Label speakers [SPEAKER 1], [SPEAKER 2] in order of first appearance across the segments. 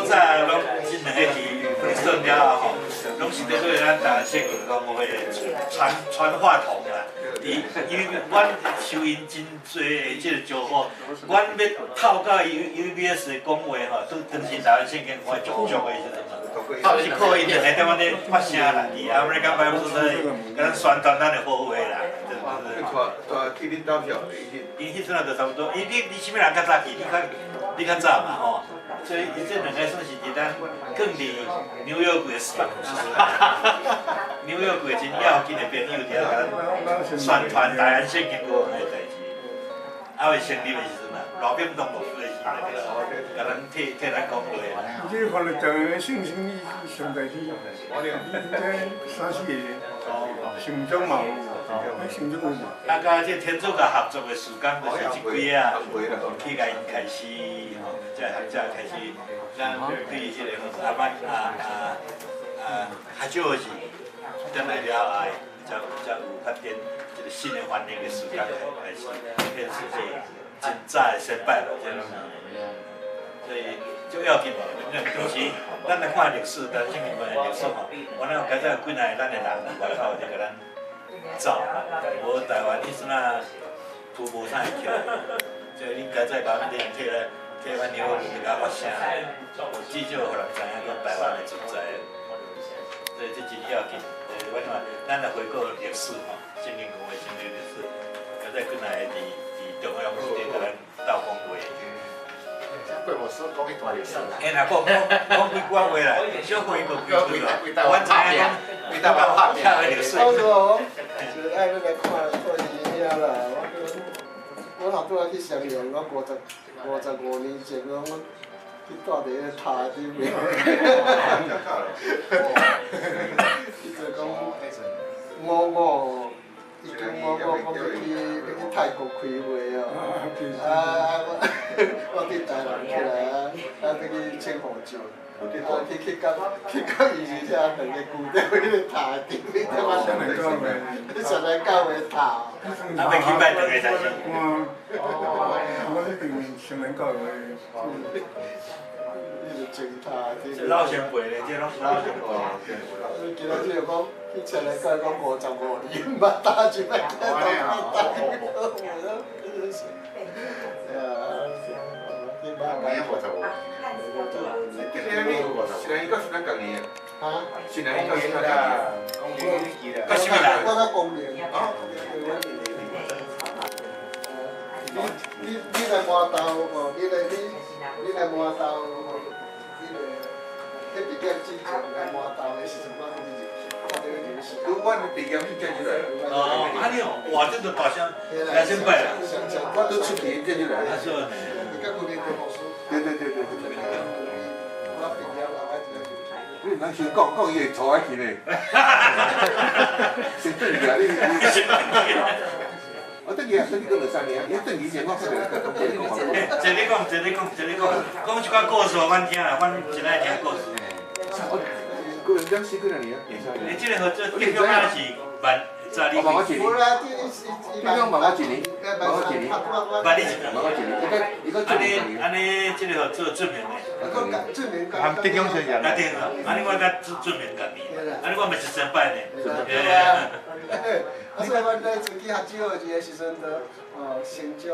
[SPEAKER 1] 早攏這兩个佇普林斯頓了後吼，攏是咧做咱台灣聖經公會的傳傳話筒啦。佇因為阮收𪜶真濟的這個招呼，阮欲透過 UBS 的講話吼，對當時台灣聖經公會足足的時陣嘛，是靠𪜶兩個踮仔咧發聲啦，佇 American Bible Society 共咱宣傳咱的好話啦。對對對。
[SPEAKER 2] 帶帶去恁兜票，𪜶
[SPEAKER 1] 彼陣仔就差不多，伊你你啥物人較早去？你較早嘛吼，所以伊這兩个算是佇咱囥佇紐約的 spot，紐約的真要緊的朋友佇遐共咱宣傳台灣聖經公會的代誌。啊，未成立的時陣啊，羅炳東牧師的時陣，共咱替替咱講話。
[SPEAKER 3] 這翻譯就信心上大啲，這三四個，成長嘛有，成長有嘛。
[SPEAKER 1] 啊，佮這天主教合作的時間，就是這幾仔去共𪜶開始吼，這學者開始，咱對這個阿曼啊啊啊較少是轉來了後，才有發展這個新的翻譯的時間開始，這是真早的先輩了，這攏是。所以足要緊的，當時咱來看歷史，台灣聖經的歷史吼，原來有較早幾若個咱的人佇外口佇共咱走，無台灣彼陣仔圖無啥會起來，所以恁較早共阮替來替阮紐約佇共發聲，至少予人知影講台灣的存在。所以這真要緊。阮看，咱來回顧歷史吼，聖經公會成立歷史，較早幾若個佇中央內底共咱鬥講話。
[SPEAKER 4] 郭牧師講彼段歷史啦。
[SPEAKER 1] 嘿啦，講講講幾句話啦，小可伊無幾句啦。阮知影講，
[SPEAKER 4] 規台灣拍拼
[SPEAKER 1] 的歷史。
[SPEAKER 5] 我說，就是愛你來看看伊遐啦。我我若拄仔去襄陽，我55年前，我去住佇彼個塔頂面。伊就講五五，1955，講欲去泰國開會哦。啊啊！我我佇台南起來啊，啊欲去簽護照，啊去到伊是遐兩个舊佇彼個塔頂面，踮仔上來教會塔。
[SPEAKER 1] 啊，欲去拜堂的才是。
[SPEAKER 3] 我這邊上來教會。
[SPEAKER 1] 老前輩咧，這攏是老前輩。
[SPEAKER 5] 今仔日就講，去前來講講55年，毋捌打一擺去台我說，哎呀，你捌
[SPEAKER 4] 55年。
[SPEAKER 2] 你你是來伊到是咱共年的？
[SPEAKER 5] 哈？
[SPEAKER 2] 是來伊到是咱共年的？
[SPEAKER 1] 我啥物人？
[SPEAKER 5] 我較公年。你來麻豆吼，你來麻豆，你來彼畢業之前來麻豆的時陣，我閣入去，我佇咧入去。
[SPEAKER 2] 阮畢業去進入來。
[SPEAKER 1] 哦，按呢哦，哇，這就大聲，大先輩啦。
[SPEAKER 2] 我都出去進入來。
[SPEAKER 1] 啊，是呢。
[SPEAKER 5] 你甲訓練公司。
[SPEAKER 2] 對對對對對。
[SPEAKER 5] 我畢業了，我直接入去。
[SPEAKER 2] 你毋通先講，講伊會錯起去呢。先轉去啊！你。我轉去啊，轉去閣兩三年，伊轉去前我閣袂講。
[SPEAKER 1] 這你講，這你講，這你講，講一寡故事予阮聽啦，阮真愛聽故事。
[SPEAKER 2] 我個人講死幾若年啊？
[SPEAKER 1] 你這個合作結果是萬十
[SPEAKER 2] 你問我一年，你講問我一年，問我一年，
[SPEAKER 1] 萬你一年，
[SPEAKER 2] 問我一年，伊閣
[SPEAKER 1] 按呢按呢，這個合作證明的。
[SPEAKER 5] 證明。
[SPEAKER 6] 含得獎先
[SPEAKER 1] 啊對啊，按呢我較證明家己，按呢我嘛是先輩呢。
[SPEAKER 5] 對啊。啊，所以阮咧出去學少的時陣，就哦，成長，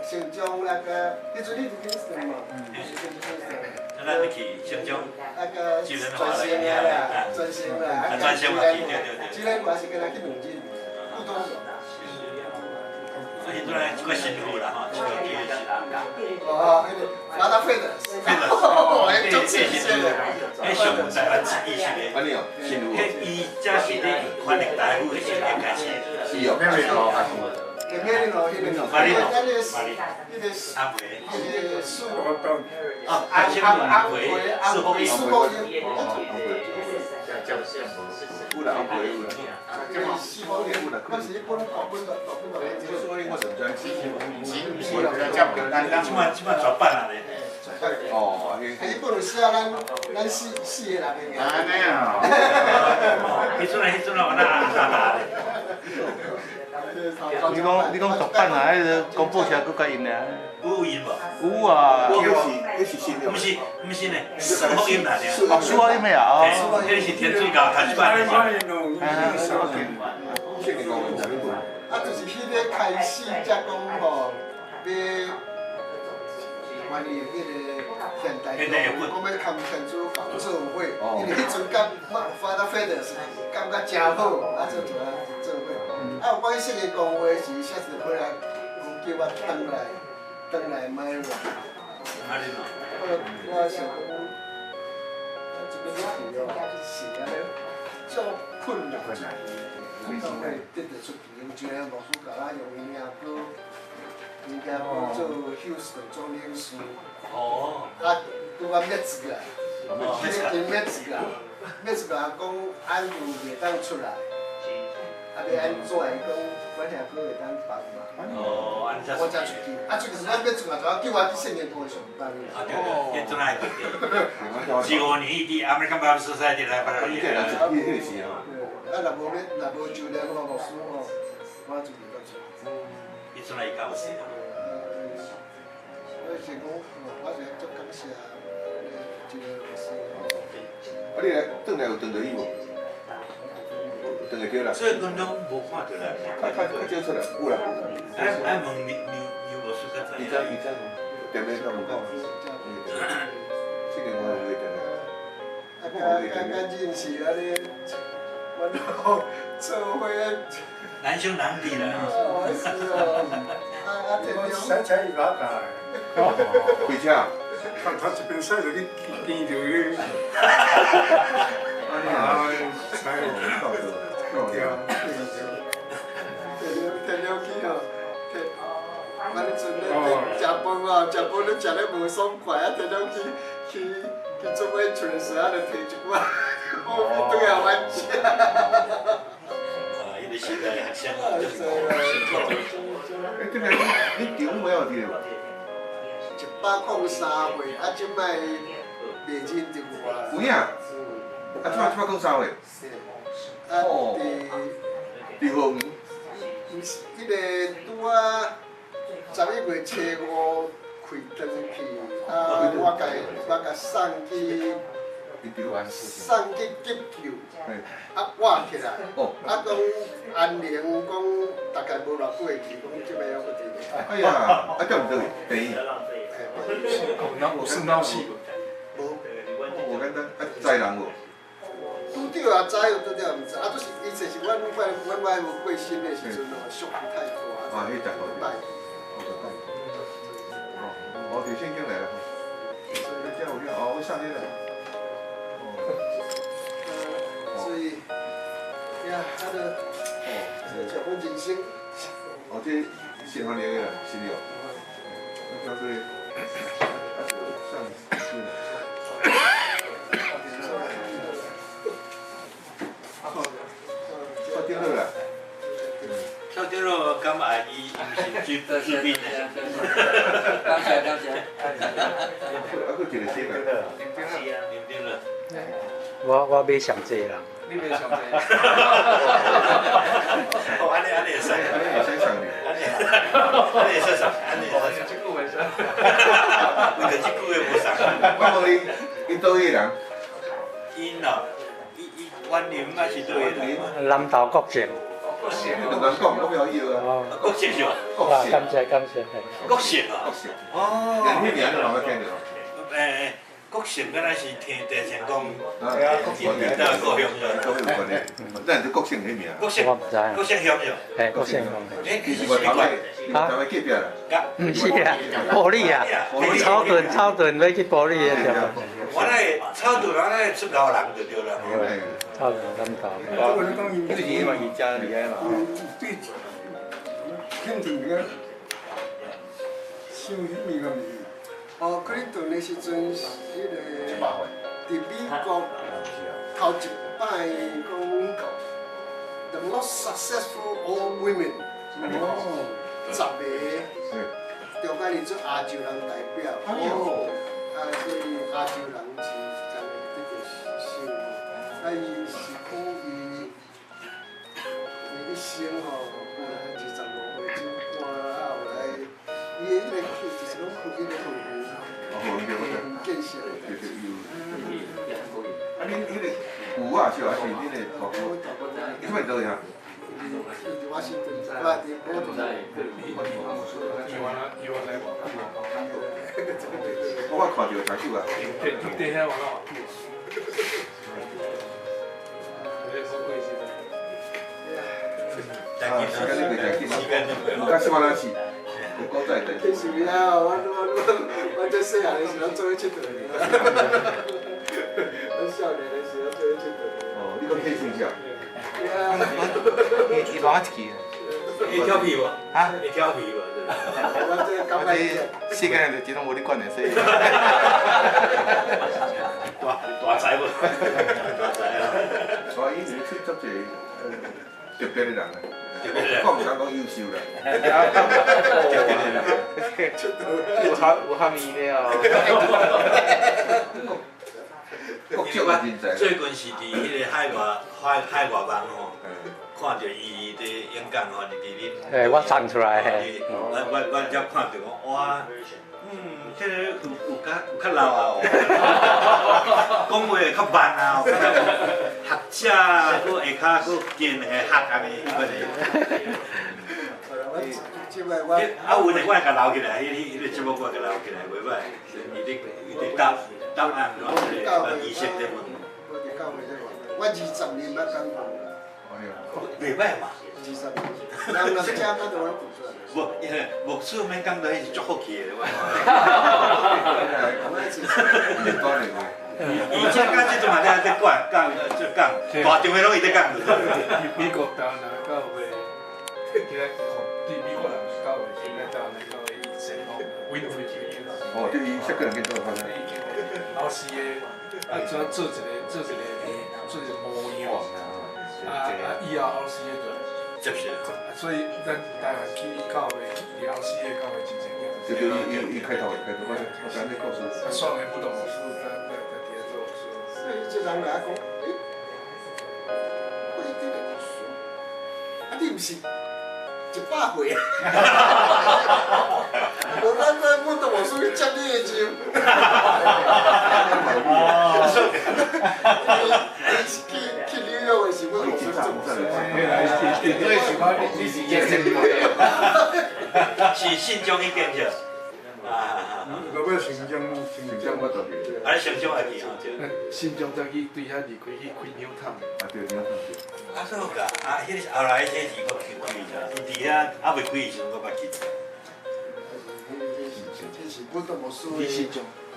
[SPEAKER 5] 成長那個，彼陣你佇 Kingston 嘛？
[SPEAKER 1] 咱去成長。
[SPEAKER 5] 那個專線啦，專線啦，
[SPEAKER 1] 啊，專線嘛，對對對。
[SPEAKER 5] 這個嘛是敢若去兩日，不多。
[SPEAKER 1] 所以陣來這個辛苦啦吼，這個這個是。
[SPEAKER 5] 哦，彼個拿到費的，
[SPEAKER 1] 費的，這是彼上台灣意識的。
[SPEAKER 2] 按呢哦，辛苦。
[SPEAKER 1] 彼伊才是咧翻譯台語的時陣開始。
[SPEAKER 2] 是哦。
[SPEAKER 6] 咩味道？
[SPEAKER 5] 咩味道？彼個，
[SPEAKER 1] 馬里諾，
[SPEAKER 5] 彼個，
[SPEAKER 1] 馬里，
[SPEAKER 5] 彼個，
[SPEAKER 1] 阿培，
[SPEAKER 5] 彼個蘇，
[SPEAKER 1] 哦，阿阿培，蘇福英，
[SPEAKER 5] 蘇福英。
[SPEAKER 2] 有啦，阿培有啦。
[SPEAKER 5] 蘇福英，我是日本國本的，國本的。
[SPEAKER 2] 蘇福英我就毋知。
[SPEAKER 4] 是，
[SPEAKER 1] 這擺絕版啊咧。
[SPEAKER 2] 哦，
[SPEAKER 5] 日本有寫咱四個人的名。
[SPEAKER 4] 按呢哦。
[SPEAKER 1] 彼陣啊，我那阿達咧。
[SPEAKER 6] 你講絕版啊？彼个廣播社閣較印爾。
[SPEAKER 1] 有有有因無？
[SPEAKER 6] 有啊。
[SPEAKER 2] 彼是新的。
[SPEAKER 1] 毋是毋是呢，四福音來的。
[SPEAKER 6] 哦，四福音的啊。
[SPEAKER 1] 哦，彼是天主教頭一擺的。
[SPEAKER 5] 啊，就是彼个開始才講吼，欲關於彼個現代講欲含天主教做伙，因為彼陣感覺 Father Feders 感覺誠好，啊做做啊做伙。啊，我去聖經公會時，寫一回來，講叫我轉來，轉來買我。我想講，啊，這邊去哦，是按呢，足困難。當會得著出去，用一个牧師共咱用伊領哥，伊領哥做休斯頓總領事。
[SPEAKER 1] 哦。
[SPEAKER 5] 啊，拄仔滅一個，迄間滅一個，滅一個講安如袂當出來，啊欲按怎伊講，阮兄哥會當幫嘛。
[SPEAKER 1] 哦，按呢
[SPEAKER 5] 我才出去，啊出去時阮滅出來，就叫我去聖經公會上班。
[SPEAKER 1] 啊對對，彼陣仔的問題。4、5年伊佇 American Bible Society 來巴拉。
[SPEAKER 5] 啊，若無咧，若無就連我牧師吼，我就袂當出。
[SPEAKER 1] 彼陣仔伊較有勢。
[SPEAKER 5] 我是講，我是足感謝這個牧師。
[SPEAKER 2] 啊，你來轉來有轉著伊無？轉會著啦。
[SPEAKER 1] 最近攏無看著啦。
[SPEAKER 2] 較少出來，有啦。
[SPEAKER 1] 愛問劉劉劉牧師較知。
[SPEAKER 2] 伊知伊知，踮咧甲問講。這個我有會踮咧。
[SPEAKER 5] 啊，剛剛認識按呢，阮都做伙。
[SPEAKER 1] 難兄難弟啦。
[SPEAKER 5] 哦，是哦。啊啊，
[SPEAKER 3] 我駛車伊把教的。
[SPEAKER 2] 開車。
[SPEAKER 3] 他這邊駛就去見著伊。啊，駛對啊。
[SPEAKER 5] 天了去吼，阮彼陣咧食飯啊，食飯咧食咧無爽快，啊，天了去去去做伙出的時啊，就提一寡，我轉來阮食。
[SPEAKER 1] 啊，彼個時代學生就是辛苦。
[SPEAKER 2] 欸，這個你丈母還有佇咧無？
[SPEAKER 5] 103歲，啊，這擺袂認得我。
[SPEAKER 2] 有影？啊，這擺103歲？
[SPEAKER 5] 啊，佇。
[SPEAKER 2] 佇桃園。
[SPEAKER 5] 毋是，彼個拄仔11月初5開轉去，啊，我共送去，送去急救，啊，活起來，啊，講安寧講大概無偌過去，講這擺猶閣佇咧。
[SPEAKER 2] 哎呀，啊，叫毋倒去病院？
[SPEAKER 7] 有算腦死無？
[SPEAKER 5] 無。
[SPEAKER 2] 無簡單，啊，知人無？
[SPEAKER 5] 拄著也知，拄著也毋知，啊，就是伊就是阮阮阮外母過身的時陣吼，俗太大。
[SPEAKER 2] 啊，彼十個。哦，哦，佇聖經來啦。這有了，哦，我送你啦。
[SPEAKER 5] 所以，呀，啊，就，哦，阮人生。
[SPEAKER 2] 哦，這新翻譯的啦，新的。我叫做，啊，就上是。蔡長老啦。
[SPEAKER 1] 蔡長老感覺伊毋是治治病的。
[SPEAKER 8] 感謝感謝。
[SPEAKER 2] 啊，閣一個新的。
[SPEAKER 1] 林長老。
[SPEAKER 9] 我買上濟人。
[SPEAKER 7] 你買上濟。
[SPEAKER 1] 哦，按呢按呢會使。
[SPEAKER 2] 按呢會使送你。
[SPEAKER 1] 按呢按呢會使送，按呢會使送。
[SPEAKER 7] 這句袂使。
[SPEAKER 1] 為著這句話無送。
[SPEAKER 2] 我問你，𪜶佗位人？𪜶
[SPEAKER 1] 哦，伊伊雲林還是佗位人？
[SPEAKER 9] 南投國姓。
[SPEAKER 7] 國姓。
[SPEAKER 2] 你兩人講，我袂曉伊啊。
[SPEAKER 1] 國姓是吧？
[SPEAKER 2] 國姓。
[SPEAKER 9] 感謝感謝。
[SPEAKER 1] 國姓啊。
[SPEAKER 2] 國姓。
[SPEAKER 1] 哦。
[SPEAKER 2] 連彼名你嘛捌聽著？
[SPEAKER 1] 欸，國姓敢若是聽電視講，
[SPEAKER 2] 對啊，國
[SPEAKER 1] 姓到故鄉
[SPEAKER 2] 的，有關係。咱是國姓彼名。
[SPEAKER 1] 國姓，
[SPEAKER 9] 我毋知。
[SPEAKER 1] 國姓鄉是？
[SPEAKER 9] 嘿，國姓鄉。
[SPEAKER 1] 欸，
[SPEAKER 2] 其實我頭尾，頭尾隔壁啦。
[SPEAKER 9] 毋是啊，埔里啊，草屯草屯欲去埔里的對無？
[SPEAKER 1] 我那草屯，我那出老人就對啦。
[SPEAKER 9] 草屯南投。
[SPEAKER 6] 你是嘛伊家厲害嘛？
[SPEAKER 3] 對，肯定個，想彼物個毋是。
[SPEAKER 5] 哦，克林頓的時陣，彼個佇美國頭一擺講 the most successful all women，10個，中間伊做亞洲人代表。哦，啊，所以亞洲人是真會得著賞。啊，伊是講伊伊一生吼，25歲就搬啊，後來伊的彼個就是講。惜的。
[SPEAKER 2] 对对有。啊，恁彼个有啊，是还是恁的大姑？你这摆佗位啊？
[SPEAKER 5] 伊伫我身边，我伫我伫。
[SPEAKER 7] 伊原来偌久啊？
[SPEAKER 2] 我看著真久啊。
[SPEAKER 7] 停停伫遐偌久？
[SPEAKER 2] 啊，时间你袂真紧，有甲什么人是？有古早的。
[SPEAKER 5] 其实啊，我这细汉的时阵做伙𨑨迌的。我少年的时阵做伙𨑨迌。
[SPEAKER 2] 哦，你讲退休者？
[SPEAKER 5] 对啊。
[SPEAKER 6] 伊伊偌一期？
[SPEAKER 1] 会调皮无？
[SPEAKER 6] 啊？
[SPEAKER 1] 会调皮无？
[SPEAKER 5] 我这感觉
[SPEAKER 6] 世间的代志拢无你管的，所以。
[SPEAKER 1] 大大才无？大才啊！
[SPEAKER 2] 所以伊是出足济特别的人啊。我毋敢讲优秀啦。
[SPEAKER 6] 有哈有哈咪的哦。
[SPEAKER 2] 国足的人才。
[SPEAKER 1] 最近是伫彼个海外网吼，看著伊伫演讲吼，伫恁。
[SPEAKER 9] 嘿，我送出来嘿。
[SPEAKER 1] 我才看著讲，哇，这个有较老啊，讲话会较慢啊，学者阁会较阁坚会学按呢，彼个。啊，有的我会共留起来，彼个节目我会共留起来，袂歹。伊咧答案，个仪式咧问。
[SPEAKER 5] 我20年捌讲过。
[SPEAKER 1] 袂歹嘛。
[SPEAKER 5] 20年，人若食较都我讲出来。
[SPEAKER 1] 无，因为牧师免讲到彼是足福气的。而且到这阵嘛，咧讲讲就讲，大场的拢伊咧讲。
[SPEAKER 7] 美国台湾人教会，起来对美国人教会，现在台湾人教会神父委员会。
[SPEAKER 2] 哦，对，伊说个人变做发展。
[SPEAKER 7] 老师的，啊，怎做一个模样？啊，以后后世的就
[SPEAKER 1] 接受。
[SPEAKER 7] 所以咱台湾去教会，伫后世的教会真济。
[SPEAKER 2] 对对，伊开头开头，我讲你故事。
[SPEAKER 7] 啊，双个不同牧师在伫遐做牧师。
[SPEAKER 5] 所以这人来讲，欸，不一定会输。啊，你毋是100岁啊？无咱阮都无输去接你的手。伊去纽约的时，阮牧师做牧师。
[SPEAKER 7] 你是讲你是验证
[SPEAKER 1] 是信中彼间是？啊，
[SPEAKER 3] 落尾新疆，新
[SPEAKER 2] 疆我就去。
[SPEAKER 1] 啊，新疆会去吼？
[SPEAKER 7] 新疆再去对遐离开去开牛桶。
[SPEAKER 2] 啊对，牛桶对。
[SPEAKER 1] 啊，そうか。啊，彼个后来彼个是阁去开者，伊伫遐犹未开的时阵，我捌去。
[SPEAKER 5] 这是阮都无输的。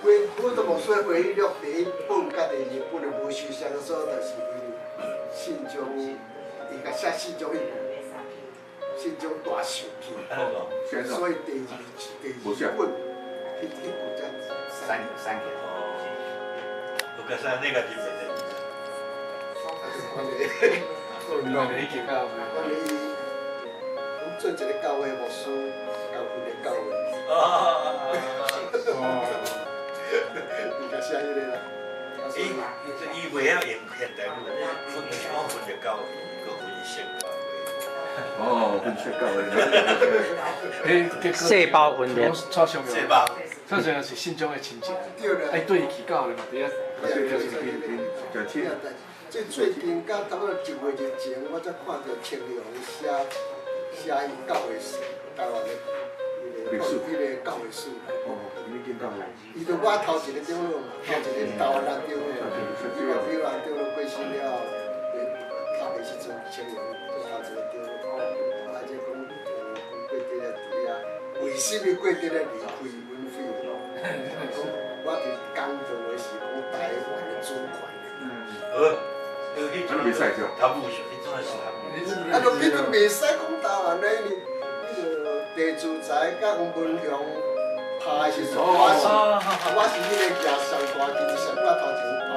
[SPEAKER 5] 阮都无输的回忆录第一本佮第二本的无受相所，就是因信中，伊共写信中彼句，信中大受气，所以第二本，彼句才
[SPEAKER 4] 删起。
[SPEAKER 1] 哦，有个啥那个就袂得。
[SPEAKER 5] 我咧，阮做一个教会牧师，教训的教会。
[SPEAKER 1] 哦。
[SPEAKER 5] 伊共写彼个啦。
[SPEAKER 1] 伊袂晓用现代语，分什么分的教会，阁分析教会。
[SPEAKER 2] 哦，分析教会。
[SPEAKER 9] 细胞分裂。
[SPEAKER 1] 细胞。
[SPEAKER 7] 蔡尚是信中的亲戚。
[SPEAKER 5] 对啦。
[SPEAKER 7] 哎，对伊去教的嘛，伫遐。
[SPEAKER 2] 对对对，
[SPEAKER 5] 对。这最近甲差不多一月日前，我才看著青龙写伊教会史，台湾的彼个教会史。
[SPEAKER 2] 哦，伊经教会。
[SPEAKER 5] 伊就我头一个长老嘛，头一个台湾人长老，伊嘛比人长老过身了后，头的时阵青龙做头一个长老，啊，这讲讲过伫咧伫遐，为什物过伫咧离开阮费？讲我伫讲道的是讲台湾的主权。
[SPEAKER 1] 嗯。
[SPEAKER 2] 啊，袂使是
[SPEAKER 1] 他不是，你怎是
[SPEAKER 5] 啊，就你就袂使讲台湾咧，因为彼个地主财佮黄文雄拍的时阵，我是彼个举上大旗，上我头前拍。